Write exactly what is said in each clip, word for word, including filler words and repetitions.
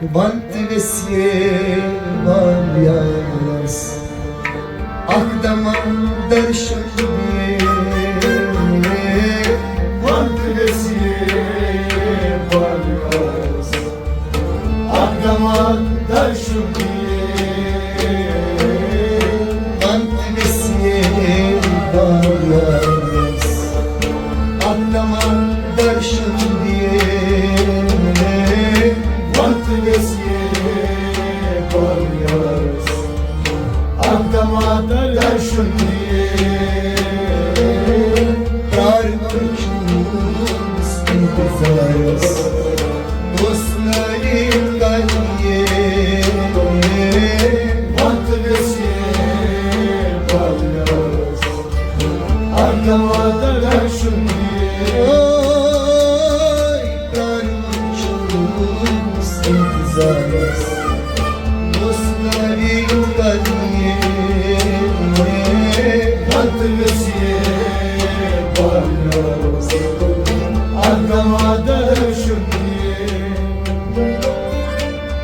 وَن تہٕ ویژھِ ہے بالیارس اکھ دما درشن دِیے۔ وَن تہٕ ویژھِ ہے بالیارس اکھ دما درشن دِیے۔ وَن تہٕ ویژھِ ہے بالیارس اکھ دما درشن دِیے۔ وَن تہٕ ویژھِ ہے بالیارس اکھ دما درشن دِیے۔ پرٛاران چھُس اِنتظارس، ووسنٲوِتھ کر یہِ۔ وَن تہٕ ویژھِ ہے بالیارس اکھ دما درشن دِیے۔ پرٛاران چھُس اِنتظارس، ووسنٲوِتھ کر یہِ۔ وَن تہٕ ویژھِ ہے بالیارس اکھ دما درشن دِیے۔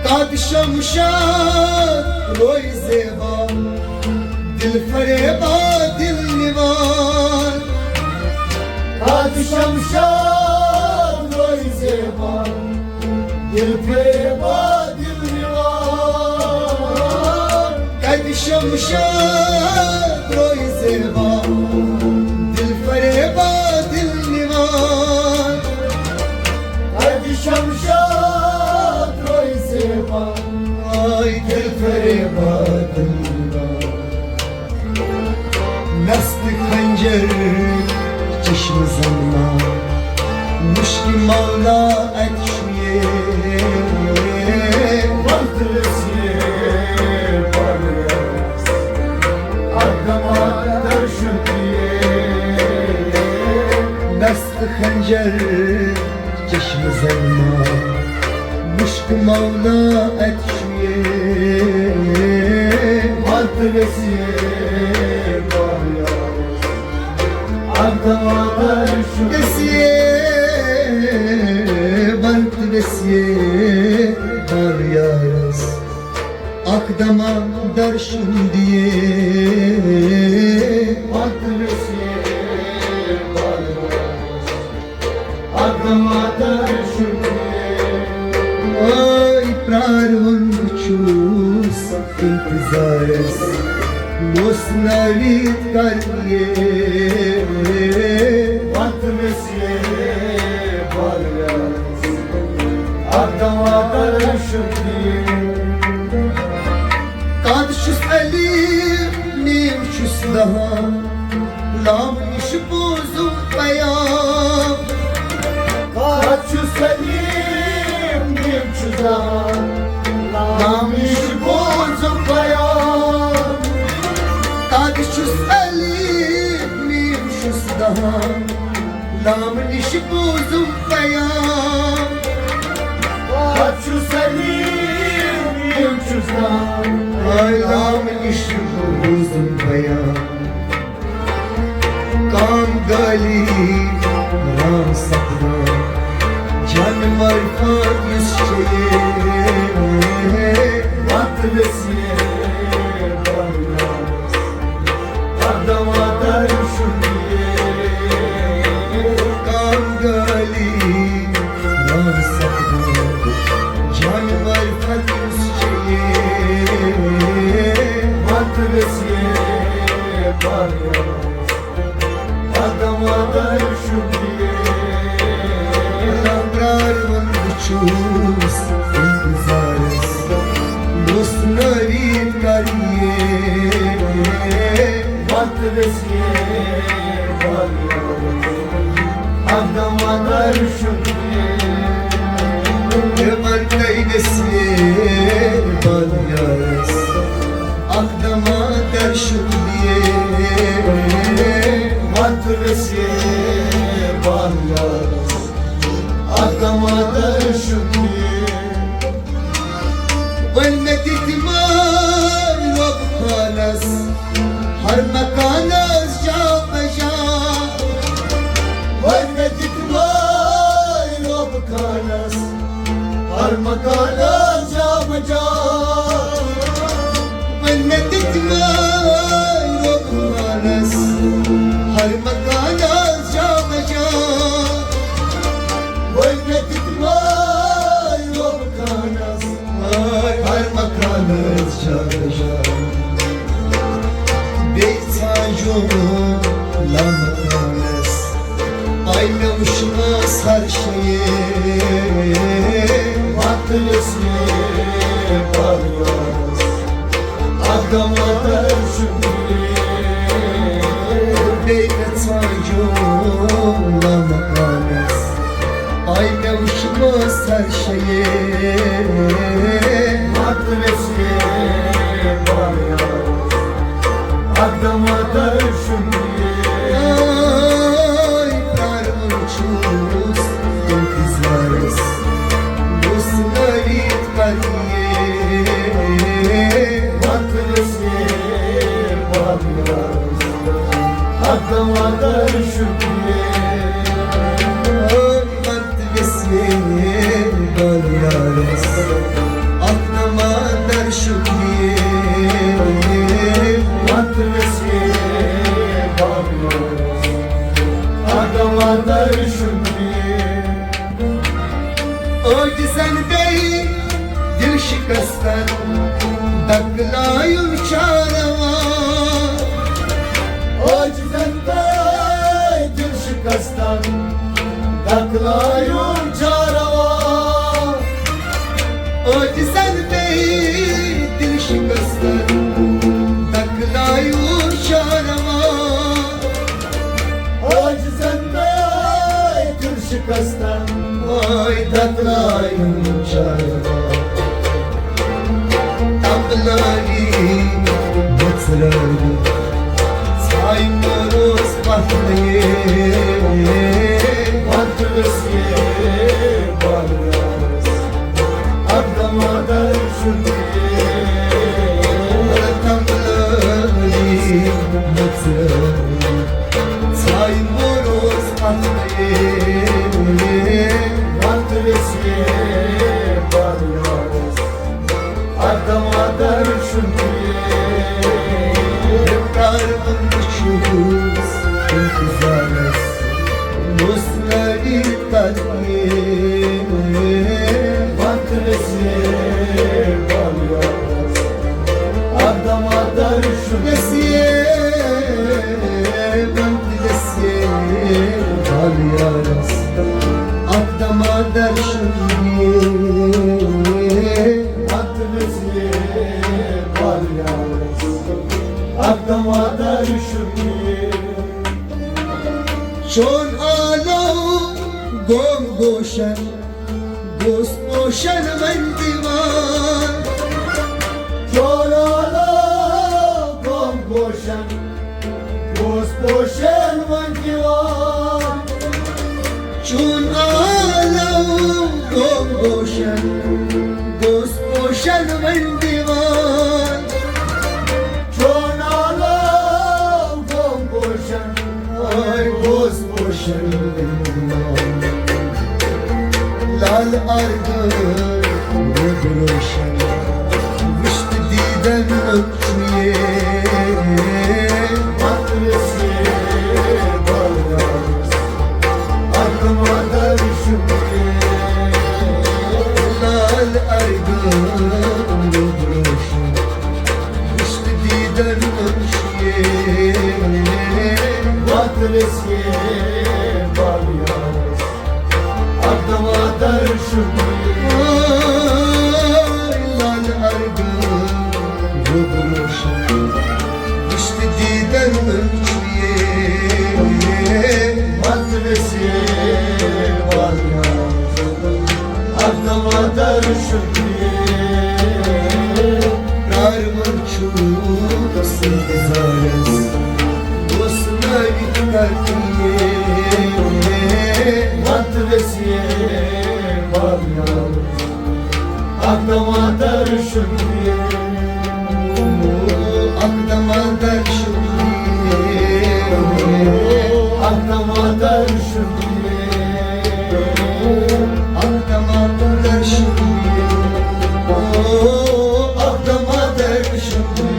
قد شمشاد روی زیبا، دل فریبا، دل نوان۔ قد شمشاد روی زیبا، دل فریبا، دل نوان۔ قد شمشاد روی زیبا، دل فریبا، دل نوان۔ قد شمشاد روی زیبا، آی دل فریبا، دل نوان۔ نست خنجر چشم زنما، مشک مولا اتشویے۔ وقت رسیے پرس، اقدمات درشن دیے۔ نست خنجر چشم زنما، مشک مولا اتشویے۔ وقت رسیے پرس، اقدمات درشن دیے۔ وقت رسیے بالیارس، اکھ دما درشن دیے۔ وقت رسیے بالیارس، اکھ دما درشن دیے۔ آے پرارون بہٕ چھُس انتظارس، ووسنٲوِتھ کر یہِ۔ وقت رسیے بالیارس، اکھ دما درشن دیے۔ قد چھُس الف، میم چھُس دہان، لام نِش بوزُم پیام۔ قد چھُس الف، میم چھُس دہان، لام نِش بوزُم پیام۔ قد چھُس الف، میم چھُس دہان، لام نِش بوزُم پیام۔ قد چھُس الف، میم چھُس دہان، آے لام نِش بوزُم پیام۔ کام گالی رام سپنا، جان معرفت یُس چھے۔ وقت رسیے بالیارس، اقدمات درشن دیے۔ کام گالی رام سپنا، جان معرفت یُس چھے۔ وقت رسیے بالیارس، اقدمات درشن دیے۔ پرارون بہٕ چھُس انتظارس، ووسنٲوِتھ کر یہِ۔ وقت رسیے بالیارس، اقدمات درشن دیے۔ وقت رسیے بالیارس، اقدمات درشن دیے۔ وقت رسیے بالیارس، اقدمات درشن دیے۔ وۄنۍ مےٚ دِتۍ مٲلۍ رۄب خانس، ہر مکانس جا بجا۔ وۄنۍ مےٚ دِتۍ مٲلۍ رۄب خانس، ہر مکانس جان، وۄنۍ مےٚ دِتۍ مٲے رۄب پانس، ہر مکانس جا بجا۔ وۄنۍ مےٚ دِتۍ مٲے رۄب پانس، ہر مکانس جا بجا۔ بیٚیہِ ژھانٛجُم لامکانس، آے مےٚ وٕچھنَس ہر شیے۔ وقت یُس یہِ پَرواز، اَکھ دَم اَتَر چھُ بیٚیہِ مےٚ ژھانٛجُم لامکانَس۔ آے مےٚ وٕچھنَس ہر شیے۔ وقت یُس یہِ پَرواز، اَکھ دَم اَتَر چھُ بیٚیہِ۔ آے پرٛاران چھُس اِنتظارس، وُسنٲوِتھ پَتہٕ یے۔ وَتہٕ گژھِ یے پَتہٕ یارس، اَکھ دَم اَتَر چھُ بیٚیہِ۔ آے وَتہٕ گژھِ یے پَتہٕ یارس، اَکھ دَم اَتَر چھُ بیٚیہِ۔ وَتہٕ گژھِ یے پَتہٕ یارس، اَکھ دَم اَتَر چھُ بیٚیہِ۔ عٲجزن بیٚیہِ دِل شِکستن دکلایُن چھا روا؟ عٲجزن بیٚیہِ دِل شِکستن دکلایُن چھا روا؟ عٲجزن بیٚیہِ دِل شِکستن دکلایُن چھا روا؟ عٲجزن بیٚیہِ دِل شِکستن وٲے دکلایُن چھا روا؟ تمبلٲوی مٕژرٲوی ژھایہِ مروس پتھرے۔ وَتہٕ گژھِ یے بَنگالَس، اَکھ دَم اَتَر چھُ بیٚیہِ۔ تمبلٲوی مٕژرٲوی ژھایہِ مروس پتھرے۔ وَتہٕ گژھِ یے بَنگالَس، اَکھ دَم اَتَر چھُ بیٚیہِ۔ بے قرار چھُس اِنتظارَس، مُستقبل تَتہِ۔ وَتہٕ گژھِ یے بَنگالَس، اَکھ دَم اَتَر چھُ بیٚیہِ۔ وَتہٕ گژھِ یے بَنگالَس، اَکھ دَم اَتَر چھُ بیٚیہِ۔ وَتہٕ گژھِ یے بَنگالَس، اَکھ دَم اَتَر چھُ بیٚیہِ۔ چون آلو گوم گوشن، گوس پوشن وۄنۍ دِوان۔ چون آلو گوم گوشن، گوس پوشن وۄنۍ دِوان۔ چون آلو گوم گوشن، گوس پوشن وۄنۍ دِوان۔ چون آلو گوم گوشن، آے گوس پوشن وۄنۍ دِوان۔ لال ارغن روشن، وٕچھتہٕ دیدن منٛز چھُ یے۔ وَتہٕ گژھِ یے بَنگالَس، اَکھ دَم اَتَر چھُ بیٚیہِ۔ لال ارغن روشن، وٕچھتہٕ دیدن منٛز چھُ یے۔ وَتہٕ گژھِ یے بَنگالَس، اَکھ دَم اَتَر چھُ بیٚیہِ۔ لال ارغن روشن، وٕچھتہٕ دیدن منٛز چھُ یے۔ وَتہٕ گژھِ یے بَنگالَس، اَکھ دَم اَتَر چھُ بیٚیہِ۔ پرٛاران چھُس اِنتظارَس، وُسنٲوِتھ کَتہِ یے۔ وَتہٕ گژھِ یے بَنگالَس، اَکھ دَم اَتَر چھُ بیٚیہِ۔ اَکھ دَم اَتَر چھُ بیٚیہِ۔ اَکھ دَم اَتَر چھُ بیٚیہِ۔ اَکھ دَم اَتَر چھُ بیٚیہِ۔ او اکھ دما دے وشم